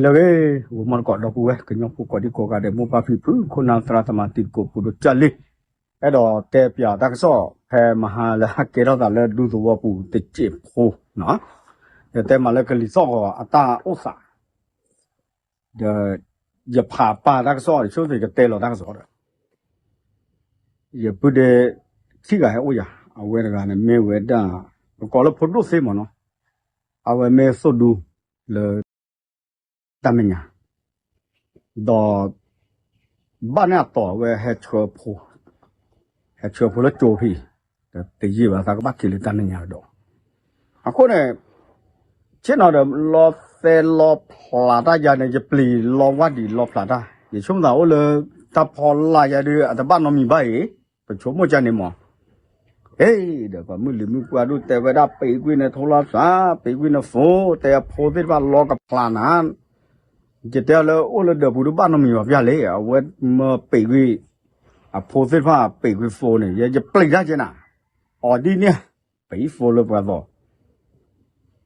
လၢဂ့ၤ ဂီၤမီတကိး ဒီပုၢ်ဝဲၢ် ကညီဖိကိးဒံကိးဂၤဒဲး မိၢ်ပၢ်ဖံဖု ခိၣ်နၢ်သရၣ်သမါ တံၤသကိး ပူၤဒိၣ်ကၢ်လံ, အဲၣ်ဒိးတဲပၠးတၢ်ကစီၣ် ဖဲမဟါလၢဟဲကဲထီၣ်သးလၢဒူသဝီပူၤတစဲးဖိနီၤ, ယတဲမးလၢကလံၤသီၣ်ဂီၤအတၢ်အိၣ်သး ဒီး ယဖးပာ်တၢ်ကစီၣ် ယဆိကမိၣ်ယကတဲလီၤတၢ်ကစီၣ်ဒီး ယပုၢ်ဒ့ ခံဂၤဟဲအိၣ်ယၤ, အဝဲတဂၤန့ၣ်မ့ၢ်ဝဲဒၣ် ပကိးလၢဖိဒိၣ်သ့မးနီၤ, အဝဲမ့ၢ်သိၣ်ဒူ လၢ တၢ်မဲာ်ညါ, ဒီး ဘၣ်န့ၢ်အတီၤ အဝဲဟဲဆှၢဖိ, ဟဲဆှၢဖိလၢကၠိဖဲအံၤ, တယံာ်ဘၣ်သးကဘၣ်က့ၤလၢတၢ်မဲာ်ညါကဒီး, အဃိန့ၣ် ဆ့ၣ်နီၤဒီး လီၤသဲလီၤဖျးတၢ်ယါန့ၣ် ယပျံၤလီၤဝါဒံးလီၤဖျးတၢ်, ယဆိကမိၣ်သးအိၣ်လၢတၢ်ဖီလာ်ယါဒုး အတဘၣ်နီတမံၤဘၣ်အံၤ, ပဆိကမိၣ်ကန့ၣ်မး ဟ့ၣ်ဒီးပှၤမုၢ်လံၤမုၢ်ပှၢ်ဒိၣ်တဲဝဲဒၣ် ပံးကွံာ်န့ၣ်ထိလီၤသး, ပံးကွံာ်န့ၣ်ဖိ, တဲအဖိသ့ၣ်တဖၣ်လီၤကဖျးနၤ, ယတဲလၢအိၣ်လၢဒၢးပူၤဒုးဘၣ်နီတမံၤဘၣ်ပျၢ်လံ, အဝဲမ့ၢ်ပံးကွံာ် အဖိသ့ၣ်တဖၣ်ပံးကွံာ်ဖိန့ၣ် ယ ယပျံၤတၢ်က့ၤနၤ, အီၤဒ်န့ၣ် ပံးဖိလၢပှၤ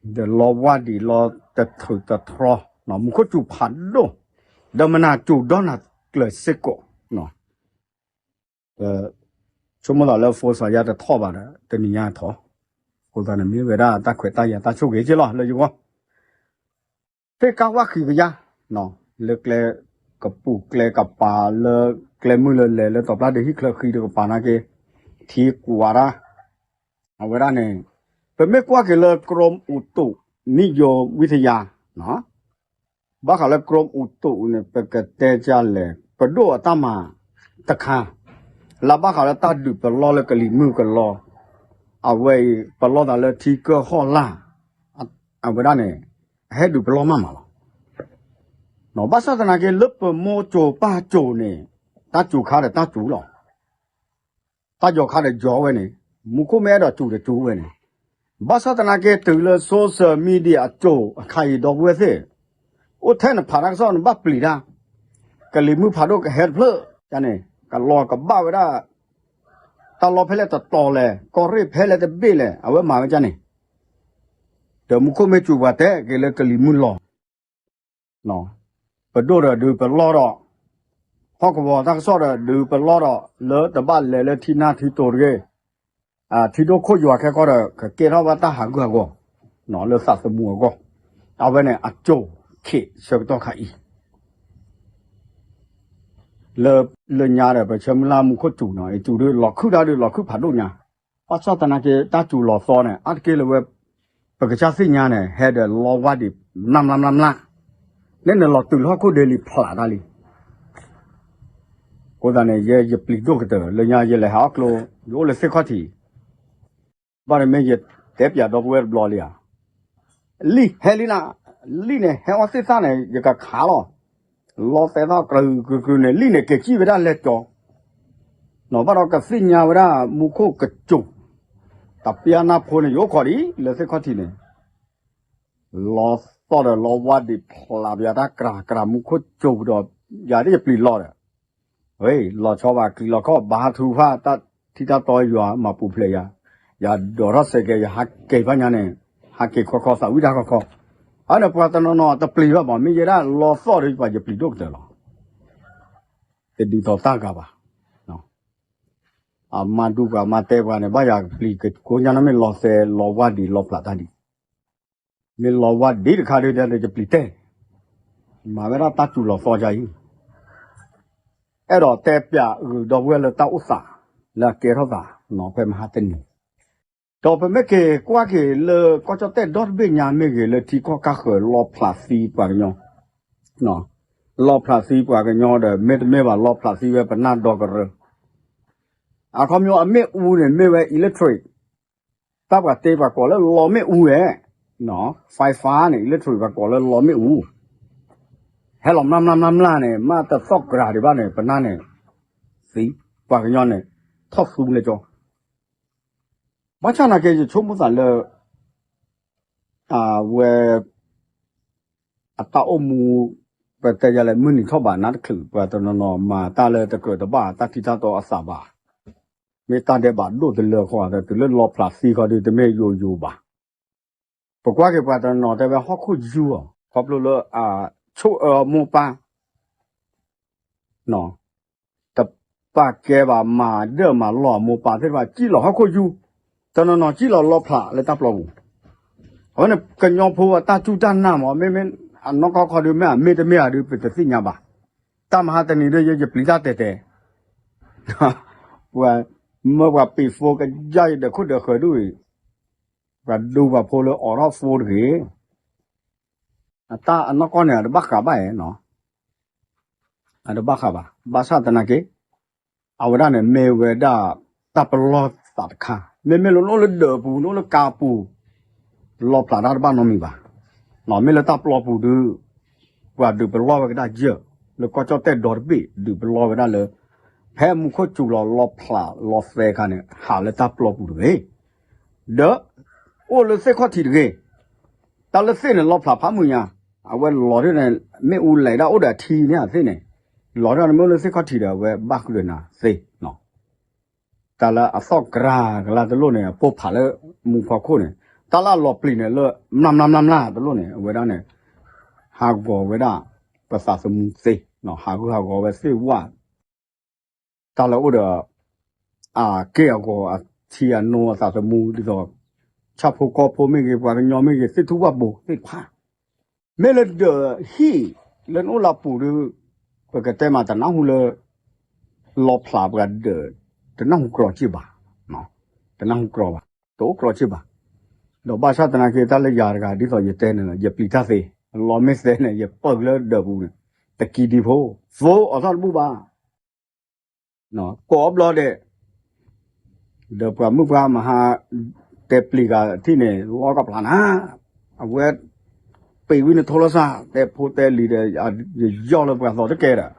သီၣ် ဒီးလီၤဝါဒံးလီၤတထုးတထြီ, မူခိၣ်စူၤဖးဒိၣ်, ဒီးမနၤစူၤဒီနၤကျၢၤစ့ၢ်ကီး, ဆိကမိၣ်သးလၢဖိစီၤယါတထီၣ်ဘၣ်ဒီး တနံၤညါထီၣ်, အဃိသတးန့ၣ်မ့ၢ်ဝဲဒၣ်တၢ်ခွဲးတၢ်ယာ်တၢ်ဆိၣ်ဂ့ၤက့လီၤလၢယဂီၢ်, သ့ၣ်ကါဝၣ်ဃံးကယါ, လၢကျဲကပူၤကျဲကပၤလၢ ကျဲမုၢ်လၢလဲၤလၢတီၤပျၢ်ဒ့ဟံၣ်ချၢဃံတကပၤနာ်က့, ထံကွၢ်တၢ် အဝဲဒၣ်န့ၣ် ပမ့ၢ်ကွၢ်က့ၤလၢ ကရူၣ်အူတူး နံၣ်ယိၤဝံသယါ, ဘၣ်ဃးလၢ ကရူၣ်အူတူး န့ၣ် ပကတဲကလဲၣ် ပဒိၣ်အတၢ်မၤတခါ, လၢဘၣ်ဃးလၢတၢ်ဒုးပလီၢ်လၢကလံၤမုၢ်ကလီ, အဝဲအံၤ ပလီၢ်သးလၢထံကၢၢ်ဟီၣ်လာ်, အဝဲဒၣ်န့ၣ် အဟဲဒုးပလီၢ်မးမးလီၤ. ဘၣ်ဆၣ်သနာ်က့ လၢပမိၢ်စိၤပၢ်စိၤန့ၣ် တၢ်စူၤခါဒီးတၢ်စူၤလီၤ. တၢ်ယီၤခါဒီးယီၤဝဲန့ၣ်, မူခိၣ်မ့ၢ်အဲၣ်ဒိးစူၤဒီးစူၤဝဲန့ၣ်, ဘၣ်ဆၣ်သနာ်က့ တုၤလၢ social media အစိၤအခါအံၤ ဒီပုၢ်ဝဲၢ်သ့ၣ်, အိၣ်ထဲနဖးတၢ်ကစီၣ် နဘၣ်ပျံၤတၢ်, ကလံၤမုၢ်ဖးဒိၣ်ကဟဲတဖျၢၣ်န့ၣ် ကလီၤကဘၣ်ဝဲဒၣ် တၢ်လီၢ်ဖဲလဲၣ်တတီၤလဲၣ် ကီၢ်ရ့ၣ်ဖဲလဲၣ်တဘ့ၣ်လဲၣ် အဝဲမၤဝဲဒ်န့ၣ်, ဒီးမူခိၣ်မ့ၢ်စူၤပှၤတဲက့ၤလၢကလံၤမုၢ်လီၤ ပဒိၣ်ဒီးဒုးပလီၢ်ဒီး, ဟီၣ်ကဝီၤတၢ်ကစီၣ်ဒီးဒုးပလီၢ်ဒီး လၢတဘၣ်လဲၤလၢထံနါထံတိၤတဂ့ၤ, ထံဒိၣ်ခိၣ်ယွၤခဲကီၢ်ဒီး ကကဲထီၣ်ဘၣ်တၢ်ဟးဂူာ်ဟးဂီၤ လၢသးသမူအဂီၢ်, အဝဲန့ၣ်အစိၤခံဆၢကတီၢ်ခါအံၤ လၢ လၢညါဒီး ပဆၢမုၢ်လၢ်မူခိၣ်စူၤနီၤ အစူၤဒုးလီၤခုၣ်တၢ်ဒုးလီၤခုၣ်ဖးဒိၣ်ညါ, ဘၣ်ဆၣ်သနာ်က့ တၢ်စူၤလီၤသီန့ၣ် အါတက့ၢ်လၢဝဲ ပကစၢ်သ့ၣ်ညါန့ၣ် ဟဲဒီးလီဝါဒံးမျၢ်မျၢ်မျၢ်မျၢ်, လၢနလီၤတုၤလၢဟီၣ်ခိၣ်ဒ့လံဖျးတၢ်လံ. အဃိသတးန့ၣ် ယဲယပျံၤဒိၣ်ကတၢၢ် လၢညါယလဲၤဟးအီၣ်ကျိ ယအိၣ်လၢသ့ၣ်ခီၣ်ထံး ဘၣ်တမ့ၢ်ယတဲပၠးဒီပုၢ်ဝဲၢ်တဘျီလံဧါ, လံၣ်ဟဲလံနၤ, လံၣ်န့ၣ် ဟဲအီၣ်သ့ၣ်သၣ်န့ၣ် ယကခးလီၤ, လီသဲသီၣ်ကြူးကြူးကြူးန့ၣ် လံၣ်န့ၣ် က့ၤကံၣ်ဝဲဒၣ်လဲၤကၠီ, နီၤဘၣ်ဒီးကသ့ၣ်ညါဝဲဒၣ်မူခိၣ်ကစူၤ, တပျၢ်နၢ်ဖိန့ၣ် ယအိၣ်ခိးဒံး လၢသ့ၣ်ခီၣ်ထံးန့ၣ် လီသီၣ်ဒီးလီဝါဒံးဖျးပယၤတၢ်ကြၤကြၤမူခိၣ်စူၤဒီး ယၤဒ်ယပျံၤလီၤဒီး, ဝဲလီၤဆီဘၣ်ကျံၤလီၤခီၣ်ဘၣ်ဟးထူဖၣ်တၢ်ထံတၢ်တီယွၤမၤပူၤဖျဲးယၤ, ယၤဒိးထီၣ်စဲးကဲး ယဟးက့ၤဖၣ်ညါန့ၣ်, ဟးက့ၤခီခီသးဝံၣ်တၢ်ခီခီ, အန့ၣ်ပှၤတနီၤနီၤတပျံၤဘၣ်ဘၣ် မ့ၢ်ယဲဒၣ်လီသီၣ်ဒီးပှၤယပျံၤဒိၣ်ကတၢၢ်လီၤ. တဒ်သိးတၢ်ဂၤဘၣ်. အမၤဒူပှၤမၤတဲပှၤန့ၣ် ဘၣ်ယၤပျံၤကိညါနီၤ မ့ၢ်လီသဲလီဝါဒံးလီဖျးတၢ်ဒံး, မ့ၢ်လီဝါဒံးတခါဒုးဒီးယပျံၤတဲ, မၤဝဲဒၣ်တၢ်စူၤလီၤသီယါအံၤ, အဲၣ်ဒိးတဲပၠးဂုာ်ဒီပုၢ်ဝဲၢ်လၢတၢ်အိၣ်သး လၢအကဲထီၣ်သးနီၤ ဖဲမဟါတနံၤ, ဒီးပမ့ၢ်က့ၤကွၢ်က့ၤလၢကီၢ်ကၠီၣ်တဲၣ်ဒီတဘ့ၣ်ညါမ့ၢ်ဂ့ၤ လၢထံကီၢ်ကၢ်ဃၢၤလီဖျးသံပှၤကညီ, လီဖျးသံပှၤကညီဒီး မ့တမ့ၢ်ဘၣ်လီဖျးသံဝဲပနၢ်ဒီကရၢ, အခီပညီအမ့ၣ်အူန့ၣ် မ့ၢ်ဝဲ electric, တၢ်ပှၤတ့ပှၤကိးလၢလီမ့ၣ်အူဝဲ, ဖဲဖးန့ၣ် electric ပှၤကိးလၢလီမ့ၣ်အူ, ဟဲလီၤမျၢ်မျၢ်မျၢ်မျၢ်န့ၣ် မ့ၢ်တသီၣ်ကြၤဒံးဘၣ်န့ၣ် ပနၢ်န့ၣ်, သံ, ပှၤကညီန့ၣ်, ထီၣ်သူလဲကၠီ ဘၣ်ဆၣ်သနာ်က့ ယဆိကမိၣ်သးလၢ အဝဲ အတၢ်အိၣ်မူ ပတဲယၤလဲၣ် မုၢ်နံၤထီၣ်ဘးနါတချုး ပှၤတနီၤနီၤမၤတၢ်လၢတကြၢးတဘၣ် တၢ်ထံတၢ်တီအသးဘၣ်, မ့ၢ်တၢ်ဒဲးဘးဒိၣ်တလၢဃီ တုၤလၢလီဖျးသံဃီဒီး တမ့ၢ်ယိာ်ယိာ်ဘၣ်. ပကွၢ်က့ၤပှၤတနီၤနီၤတဲဝဲဟီၣ်ခိၣ်ယူၢ်အီၤ ခီဖျိလၢအ ဆိၣ်အၢအမိၢ်ပၢ် တပာ်ကဲဘၣ်မၤဒၢၣ်မၤလီၢ်အမိၢ်ပၢ်သ့ၣ်တဖၣ် စံၣ်လီၤဟီၣ်ခိၣ်ယူၢ်, တနီၤနီၤစံၣ်လီၤလီဖျးလၢတၢ်ပျီပူၤ, အဝဲန့ၣ်ကညီဖိအတၢ်စူၢ်တၢ်နာ်မး မ့မ့ၢ်အနီၢ်ကီၢ်ခီဒုး မ့ၢ်အမ့ၢ်တမ့ၢ်ဧါဒုး ပတသ့ၣ်ညါဘၣ်, တၢ်မဟါတနံၤဒုး ယယပျံၤတၢ်တဲာ်တဲာ် ပှၤမၢပှၤပံာ်ဖိကယၢ်ယဒၢးခိၣ်ဒၢးဃၢၤဒ်အံၤ, ပှၤဒူပှၤဖိလၢအိးထီၣ်ဖိတဂ့ၤ, အတၢ်အနီၢ်ကီၢ်န့ၣ် အတဘၣ်ဃးဘၣ်ဧါနီၤ, အတဘၣ်ဃးဘၣ်, ဘၣ်ဆၣ်သနာ်က့ အဝဲဒၣ်န့ၣ် မ့ၢ်ဝဲဒၣ်တၢ်ပလီၢ်သးတခါ, မ့မ့ၢ်လၢနအိၣ်လၢဒၢးပူၤ နအိၣ်လၢကါပူၤ လီဖျးတၢ်တဘၣ်နီတမံၤဘၣ်, မ့ၢ်လၢတၢ်ပျီပူၤဒုး ပှၤဒုးပလီၢ်ဝဲကဒါယၢၢ်, လၢကီၢ်ကၠီၣ်တဲၣ်ဒီတဘ့ၣ် ဒုးပလီၢ်ဝဲဒၣ်လၢ ဖဲမူခိၣ်စူၤလီၤလီဖျးလီသဲခါန့ၣ် ဟးလၢတၢ်ပျီပူၤတဂ့ၤ, ဒီး အိၣ်လၢသ့ၣ်ခီၣ်ထံးတဂ့ၤ, တၢ်လၢသ့ၣ်န့ၣ် လီဖျးဖးမုၢ်ညါ, အဝဲလီၤဒ်န့ၣ် မ့ၣ်အူလဲၤဒၣ်အိၣ်ဒီးအထံန့ၣ်အသ့ၣ်န့ၣ်, လီၤဒ်န့ၣ်မ့ၢ်အိၣ်လၢသ့ၣ်ခီၣ်ထံးဒီး အဝဲဘၣ်ဃုာ်ဒီးနၤသ့, တၢ်လၢအသီၣ်ကရၢကလါတလိၣ်န့ၣ် အပိၢ်ဖးလၢမူဖီခိၣ်န့ၣ်, တၢ်လၢအလီၤပျံၤန့ၣ်လၢ မျၢ်မျၢ်မျၢ်မျၢ်တလိၣ်န့ၣ် အဝဲဒၣ်န့ၣ် ဟးဂီၤဝဲဒၣ် ပသးသမူသ့, ဟးဂူာ်ဟးဂီၤဝဲသ့ၣ်ဝၣ် တၢ်လၢအိၣ်ဒီး အက့ၢ်အဂီၤအထံအနိအသးသမူဒ်သိး ဆၣ်ဖိကီၢ်ဖိမ့ၢ်ဂ့ၤ ပှၤကညီမ့ၢ်ဂ့ၤ သ့ၣ်ထူၣ်ဝၣ်ဘိသ့ၣ်တဖၣ်, မ့ၢ်လၢဒၢးဟံၣ်လၢနအိၣ်လၢပူၤဒုး ပကတဲမးတနၢ်ဟူလၢ လီဖျးပှၤဒၢး တနၢ်ဟူကြီၤက့ၢ်ဘၣ်, တနၢ်ဟူကြီၤဘၣ်, တအိၣ်ကြီၤက့ၢ်ဘၣ်, ဒီးဘၣ်ဆၣ်သနာ်က့ တၢ်လၢယၤတဂၤ ဒ်သိးယတဲန့ၣ်လီၤ ယပျံၤတၢ်သ့, လီမ့ၢ်သဲန့ၣ် ယပၢၢ်လၢဒၢးပူၤန့ၣ် တကံဒံဖိ, ဖိအီၤထီၣ်တဘူၣ်ဘၣ် ကိးအီၤဘျီဒဲး, ဒီးပှၤမုၣ်ပှၤမဟါ တဲပျံၤဂၤထံၣ်န့ၣ် လီကပျၢ်နၤ, အဝဲ ပ့ၤဝံၤန့ၣ်ထိလီၤစၢ် တဲဖိတဲလံၤဒီး ယယီၢ်လၢပှၤသီတကဲဒီး,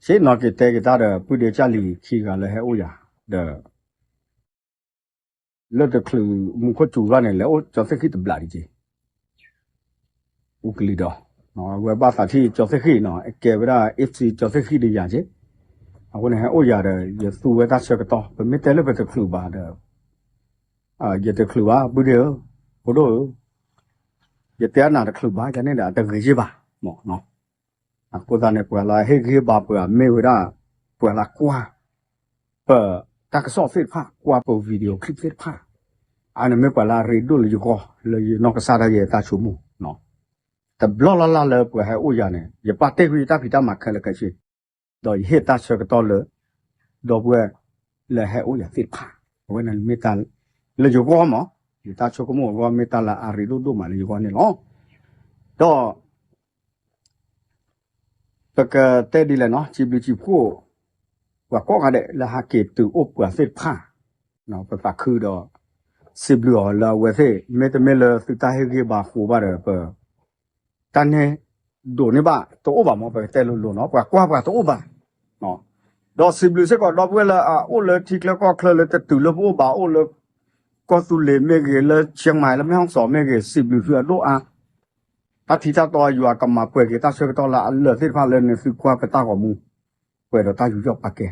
ဆ့ၣ်နီၤက့ၤတဲက့ၤတၢ်ဒီး ပုၢ်ဒ့ကၢ်လံၤခံဂၤလၢဟဲအိၣ်ယၤ, ဒီး လၢတချုးမူခိၣ်စူၤဘၣ်န့ၣ် လဲၤအိၣ်ကၠီသ့ၣ်ဃံၣ်တဘျးဒံးက့ၤ အူကလံၤဒီး, အဝဲဘၣ်သးထံၣ်ကၠီသ့ၣ်ဃံၣ်နီၤ အကဲဝဲဒၣ် အ့ၣ်ဖ်စံ ကၠီသ့ၣ်ဃံၣ်ဒီးယၤက့ၤ, အဃိန့ၣ်ဟဲအိၣ်ယၤဒီး ယသူဝဲတၢ်ဆၢကတီၢ် ပမ့ၢ်တဲလၢပတချုးဘၣ်ဒီး, ယတချုးဘၣ် ပုၢ်ဒ့ဧၢ, ဖိဒိၣ်ဧၢ, ယတဲနၤတချုးဘၣ် ယန့ၣ်ဒီး အတဂ့ၤက့ၤဘၣ် အဃိသတးန့ၣ် ပှၤလၢအဟ့ၣ်ဂံၢ်ဟ့ၣ်ဘါပှၤမ့ၢ်ဝဲဒၣ် ပှၤလၢကွၢ် ပတၢ်ကစီၣ်သ့ၣ်တဖၣ် ကွၢ်ပ video clip သ့ၣ်တဖၣ်, အန့ၣ်မ့ၢ်ပှၤလၢအရ့ဒိၣ်လၢယဂီၢ် လၢယနီၢ်ကစၢ်ဒၣ်ယဲတၢ်ဆိကမိၣ်, တဘျီလၢ်လၢ်လၢပှၤဟဲအိၣ်ယၤန့ၣ် ယပာ်တ့ၢ်ကွံာ်ယတၢ်ဖံးတၢ်မၤခဲလၢာ်ခဲဆ့, ဒီးယဟ့ၣ်တၢ်ဆၢကတီၢ်လၢ ဒီပုၢ်ဝဲၢ်လၢဟဲအိၣ်ယၤသ့ၣ်တဖၣ်, အဝဲန့ၣ်မ့ၢ်တၢ်လၢယဂီၢ်မး, ယတၢ်ဆိကမိၣ်အဂီၢ် မ့ၢ်တၢ်လၢအရ့ဒိၣ်ဒိၣ်မးလၢယဂီၢ်န့ၣ်လီၤ. ဒီး ပကတဲဒ်လဲၣ်နီၤ စံးဘျုးစံးဖှိၣ် ပှၤကိးဂၤဒဲးလၢဟးက့ၤတုၤအိၣ်ပှၤသ့ၣ်တဖၣ်, ပသးခုဒီး စံးဘျုးအီၤလၢအဝဲသ့ၣ် မ့တမ့ၢ်လၢသုတၢ်ဟ့ၣ်ဂံၢ်ဘါဃိဘၣ်ဒီး ပ တၢ်န့ၣ် ဒိးန့ၢ်ဘၣ်တအိၣ်ဘၣ်မး ပကတဲလိၤလိၤနီၤ ပှၤကွၢ်ပှၤတအိၣ်ဘၣ်. ဒီးစံးဘျုးစ့ၢ်ကီးဒီပုၢ်ဝဲၢ်လၢအအိၣ်လၢထံချၢကီၢ်ချၢလၢတတုၤလၢပအိၣ်ဘၣ် အိၣ်လၢ ကီၢ်သူလ့ၤမ့ၢ်ဂ့ၤ လၢ Chiang Mai လၢ မဲၣ်ဟီၣ်စီၣ် မ့ၢ်ဂ့ၤ စံးဘျုးသုအဒိၣ်အါ တၢ်ထံတၢ်တီယွၤကမၤပှဲၤက့ၤတၢ်ဆၢကတီၢ်လၢအလၢာ်သ့ၣ်တဖၣ်လၢန့ၣ် သုကွၢ်ပတၢ်ဂီၤမူ ပှဲၤဒီးတၢ်ယူးယီၣ်ပာ်ကဲ